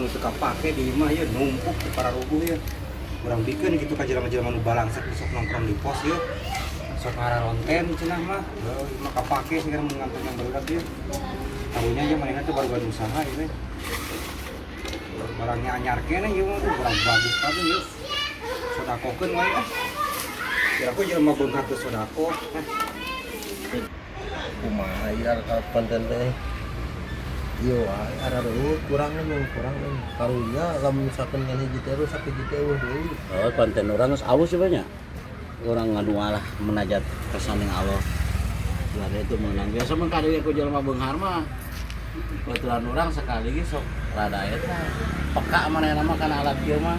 nu teu kapake di imah ieu numpuk di pararuguh ieu. Urang bikeun kitu ka jelema-jelema nu balangsak sok nongkrong di pos ieu. Sok ngararonten cenah mah. Heuh, mah kapake sekarang mun ngantor yang barudak ieu. Karunya ieu manehna teh baru gaduh usaha ieu teh. Barangnya anyar keneh ieu mah tuh barang bagus kabeh ieu. Sodakohkeun wae ah. Kira aku jelema beunghar teu sodakoh. Kumaha ieu konten teh? Ieu wae arareueuh kurang emang kurang euy. Karunya lamun misalkan ngan hiji teh rusak hiji teh eueuh deui. Oh, konten urang geus alus sih banyak. Urang ngadua lah munajat kesaning Allah. Juara itu menang. Biasa mah kadieu ku jelema beunghar mah. Baturan urang sekali ge sok rada eta. Peka manehna mah kana alat kieu mah.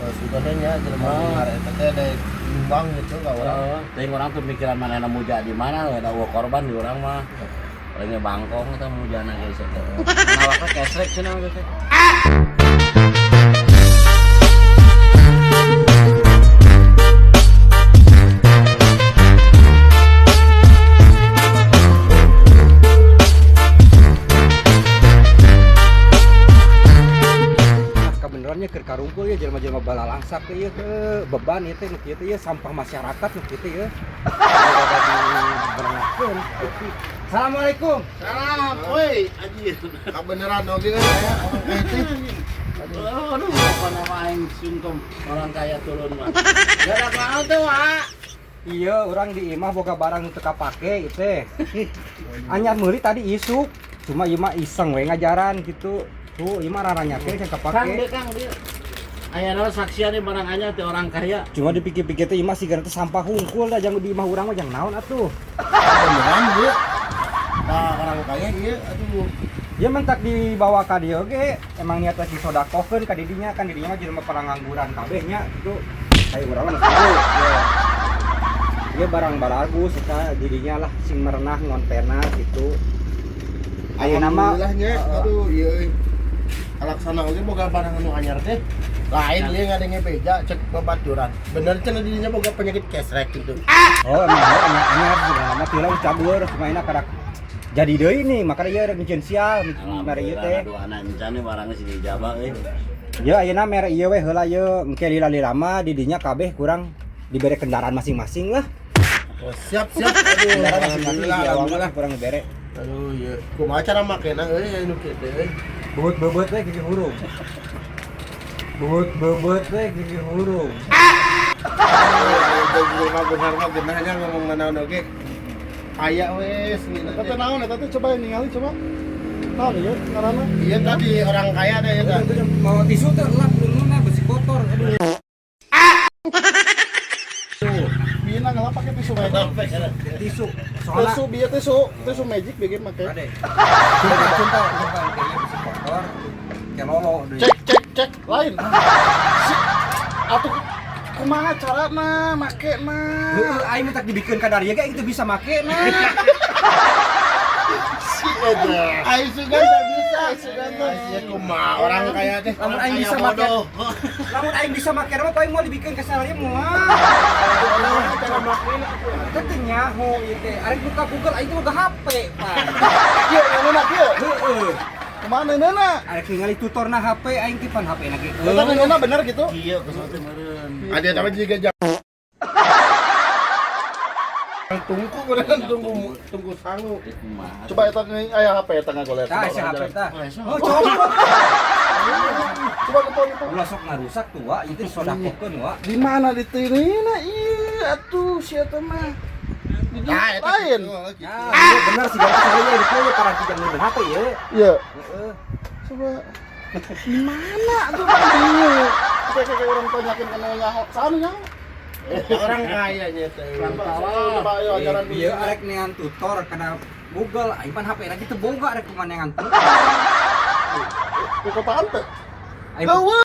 Kalau sudah nya jelema beunghar eta teh daek nyumbang gitu ka urang. Heeh, teuing urang tuh mikiran manehna muja di mana, ada eueuh korban di urang mah. Palingnya bangkong eta mujana geus eta. Ngawakna kesrek cenah teh. Nah, kabenerannya keur karungkul ya jelema-jelema balalangsak teh ieu teh beban ieu teh nu kieu teh ieu sampah masyarakat nu kieu teh ieu. Rada diberenahkeun. Assalamualaikum. Salam, woi, anjir. Kabeneran oge euy aya orang kaya teh. Aduh, pokoknya mah aing sungkem orang kaya turun mah. Gak naon teh, Wak. Iya, urang di imah boga barang nu teu kapake ieu teh. Anyar meuli tadi isuk, cuma ieu mah iseng we ngajaran gitu. Tuh, ieu mah raranyakeun can kapake. Kang, dia Kang, dia. Aya naon saksian barang anyar teh orang kaya. Cuma dipikir-pikir teh imah sigana teh sampah hungkul da jang di imah urang mah jang naon atuh. Beneran ieu. Nah, orang kaya ieu atuh. Ieu mentak dibawa ka dieu ge, emang niat teh disodakohkeun ka didinya, kan didinya mah jelema pengangguran kabeh nya gitu. Kayak urang mah kitu. Ieu barang baragus eta didinya lah sing merenah ngontena gitu. Ayeuna mah alhamdulillah nya, aduh ieu euy. Kalaksana oge boga barang anu anyar teh. Lain ieu ngadenge beja cek babaturan. Bener cenah didinya boga penyakit kesrek gitu. Oh, emang anyar sebenarnya mah tilang cabur kumaha karak jadi deui nih, makanya ieu rek nyieun sial mere ieu teh. Aduh, anak encan barangnya si dijabah euy. Ya ayeuna mere ieu we heula ieu, engke lila-lila mah didinya kabeh kurang dibere kendaraan masing-masing lah. Oh, siap siap. Aduh, kendaraan masing-masing alhamdulillah, di awal alhamdulillah. kurang dibere. Aduh, ieu kumaha cara makena euy anu kieu teh euy. Beubeut-beubeut we gigi hurung. Beubeut-beubeut we gigi hurung. Aduh, jelema beunghar mah geunah nya ngomong naon oge. Aya wes ngina Eta teh. teh naon eta teh coba ningali coba. Naon ieu ngaranna? Iya tadi orang kaya deh eta. Mau tisu teh lap leungeunna besi kotor. Aduh. Bina ngelap pakai tisu magic. Tisu. Soalna Tisu bieu tisu, tisu magic bieu make. Ade. Sumpah, sumpah, sumpah, kayaknya besi kotor. Kelolo deui. Cek cek cek lain. Si atuh kumaha carana makena? Heueuh, aing minta dibikeun ka daria ge itu bisa makena. Si aja. Aing sugan teh bisa. Aing sugan teh. Sia kumaha orang kaya teh. Lamun aing bisa make. Lamun aing bisa make mah paling moal dibikeun ka salaria moal. Cara makena atuh. Eta teh nyaho ieu teh. Arek buka Google aing teh boga HP, Pak. Ieu ngeunah kieu. Heueuh. Kumaha neuneuhna? Arek ningali tutorna HP aing teh pan HP na ge. Eta neuneuhna bener gitu? Kieu kesel teh meureun. Ada tapi juga jang tungku beneran tunggu tunggu sangu. Coba eta aya HP eta ngagoler. Tah si HP tah. Oh, Oh, coba. Coba kepon itu. Ulah sok ngarusak tuh, Wak. Itu disodakohkeun, Wak. Di mana ditirina ieu atuh si eta mah. Di Nah, eta lain. gitu, gitu. Nah, iya bener sih ganti saya di kieu paranti jang ngeuneuh HP ieu. Iya. Heeh. Coba di mana tuh kan bingung. Kayak orang tanyakin kana nyaho. Saha nu nyaho? Orang kaya nya teh. Coba ayo ajaran dulu. Ieu arek nean tutor kana Google, aing pan HP lagi teu boga arek kumaha neangan tutor. Di kotaan teh. Aing Eueuh.